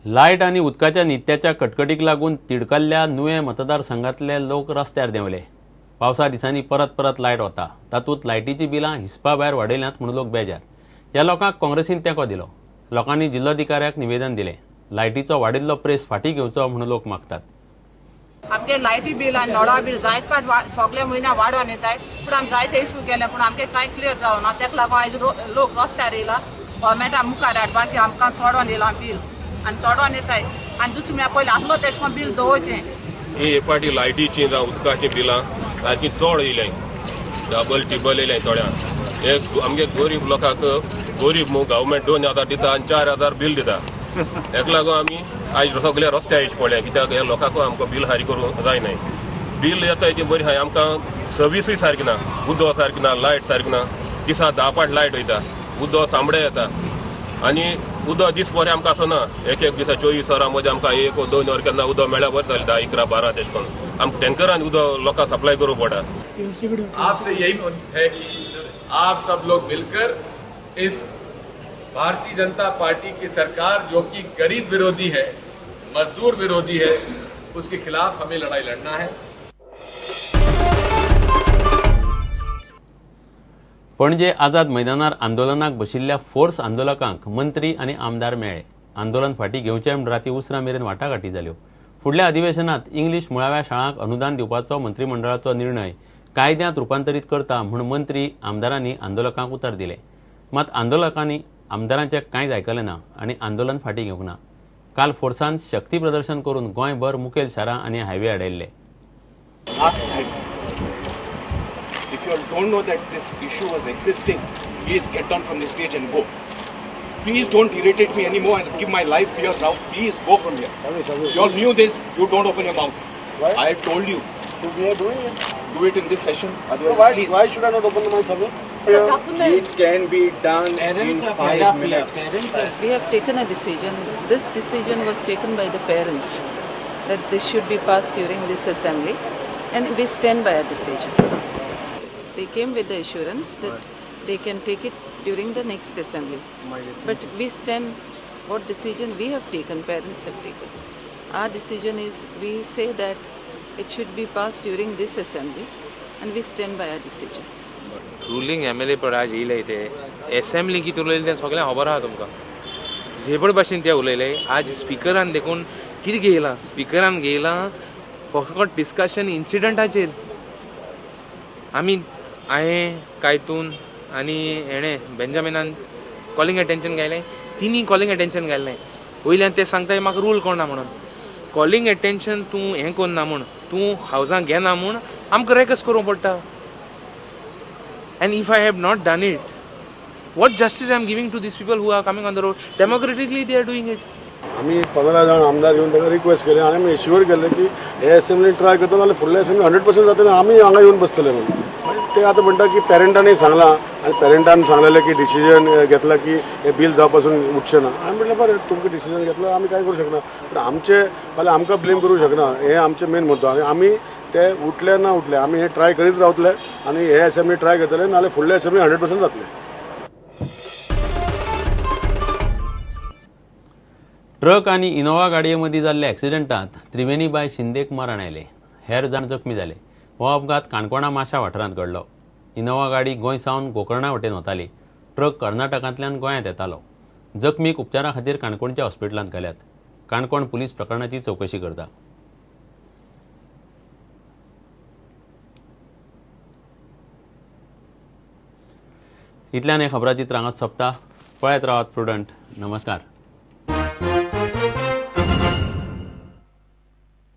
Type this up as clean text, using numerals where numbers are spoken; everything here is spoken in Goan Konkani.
लायट आनी उदकाच्या नित्याच्या कटकटीक लागून तिडकल्ल्या नुवें मतदारसंघातले लोक रस्त्यार देंवले. पावसा दिसांनी परत परत लायट वता, तातूंत लायटीचीं बिलां हिसपा भायर वाडयल्यांत म्हूण लोक बेजार. ह्या लोकांक काँग्रेसीन तेंको दिलो. लोकांनी जिल्लोधिकाऱ्याक निवेदन दिलें. लायटीचो वाडिल्लो प्रेस फाटीं घेवचो म्हूण लोक मागतात. आमगे लायटी बील आनी नळा बील जायत पाट सगळे म्हयन्या वाडोवन येताय, पूण आमी जायते इशू केले पूण आमगे कांय क्लियर जावना. तेका लागून आयज लोक रस्त्यार येयला गव्हर्मेंटा मुखार हाडपाक की आमकां चडोवन येयला बील आनी चडोवन येताय आनी दुसरें म्हळ्यार पयलीं आसलो तेश कोन बील दवरचें. ही हे पाटी लायटीचीं जावं उदकाचीं बिलां सारकीं चड येयल्याय, डबल टिबल येयल्याय थोड्यांक. हे आमगे गरीब लोकांक, गरीब न्हू, गव्हर्मेंट 2000 दिता आनी 4000 बील दिता. हेका लागून आमी आयज सगळे रस्त्यार येवचें पडलें, कित्याक ह्या लोकांक आमकां बील सारकी करूंक जायनाय. बील येता ती बरी आहा, आमकां सर्विसूय सारकी ना, उदक सारकी ना, लायट सारकी ना. दिसा 10 पाट लायट वयता, उदक तांबडे येता आनी उदक दीस बरें आमकां आसना. एक एक दिसा 24 वरां मदीं आमकां 1 2 वर केन्ना उदक मेळ्ळ्यार बरें जालें, 10, 11, 12 तेश करून आमकां टँकरान उदक लोकांक सप्लाय करूंक पडटा. आपसे यही है कि आप सब लोग मिलकर इस भारतीय जनता पार्टी की सरकार जो कि गरीब विरोधी है, मजदूर विरोधी है, उसके खिलाफ हमें लड़ाई लड़ना है. पणजे आझाद मैदानार आंदोलनाक बशिल्ल्या फोर्स आंदोलकांक मंत्री आनी आमदार मेळ्ळे. आंदोलन फाटीं घेवचें म्हूण राती उसरां मेरेन वाटाघाटी जाल्यो. फुडल्या अधिवेशनांत इंग्लीश मुळाव्या शाळांक अनुदान दिवपाचो मंत्रिमंडळाचो निर्णय कायद्यांत रुपांतरीत करता म्हूण मंत्री आमदारांनी आंदोलकांक उतर दिलें. मात आंदोलकांनी आमदारांचें कांयच आयकलें ना आनी आंदोलन फाटीं घेवंक ना. काल फोर्सान शक्ती प्रदर्शन करून गोंयभर मुखेल शारां आनी highway आडयल्ले. Last time, if you all don't know that this issue was existing, please get down from the stage and go. Please don't irritate me anymore and give my life here now. Please go from here. You all knew this, you don't open your mouth. Why? I told you. So we are doing it. Do it in this session. Otherwise, why, please. Why should I not open the mouth, Swami? It can be done Parents in are 5 fed up here. minutes. Parents are We have taken a decision. This decision was taken by the parents that this should be passed during this assembly, and we stand by our decision. They came with the assurance that they can take it during the next assembly. But we stand what decision we have taken, parents have taken. Our decision is we say that it should be passed during this assembly, and we stand by our decision. Ruling MLA पळय आज येयले ते एसेंब्ली कितें उलयलें तें सगळें खबर आहा तुमकां. झेबड भाशेन ते उलयले. आज स्पिकरान देखून कितें घेयलां, स्पिकरान घेयलां फकत डिस्कशन इन्सिडंटाचेर. आमी हांवें कायतून आनी हेणें बेंजामिनान कॉलिंग अटेन्शन घायलें, तिनी कॉलिंग अटेन्शन घायलें. वयल्यान ते सांगता म्हाका रूल कोणा म्हणून. कॉलिंग अटेन्शन तूं हें करना म्हूण, तूं हावजां घेना म्हूण आमकां रेकस करूंक पडटा. And if I have not done it, what justice I am giving to these people who are coming on the road? Democratically they are doing it. आमी 15 जाण आमदार येवन ताका रिक्वेस्ट केली आनी आमी एश्युअर केलें की हे असेंब्ली ट्राय करता जाल्यार फुडले असेंब्ली 100% जातले, आमी हांगा येवन बसतले म्हणून. ते आतां म्हणटा की पेरंटांनी सांगलां आनी पेरंटान सांगलेलें की डिसिजन घेतला की हें बील जावपासून उठचें ना. हांवें म्हटलें बरें, तुमकां डिसिजन घेतला, आमी कांय करूं शकना, पूण आमचे फाल्यां आमकां ब्लेम करूं शकना. हें आमचें मेन मुद्दो. आनी आमी ते उठले ना उठले आमी हे ट्राय करीत रावतले आनी हे असेंब्ली ट्राय करतले, नाल्यार फुडले असेंब्ली 100% जातले. ट्रक आनी इनोव्हा गाडये मदीं जाल्ल्या एक्सिडंटांत त्रिवेणीबाय शिंदेक मरण आयलें. हेर जाण जखमी जाले. हो अपघात काणकोणा माशा वाठारांत घडलो. इनोव्हा गाडी गोंय सावन गोकर्णा वटेन वताली. ट्रक कर्नाटकांतल्यान गोंयांत येतालो. जखमीक उपचारा खातीर काणकोणच्या हॉस्पिटलांत घाल्यात. काणकोण पुलीस प्रकरणाची चवकशी करता. इतल्यान हें खबराचित्र हांगाच सोंपता. पळयत रावात प्रुडंट. नमस्कार.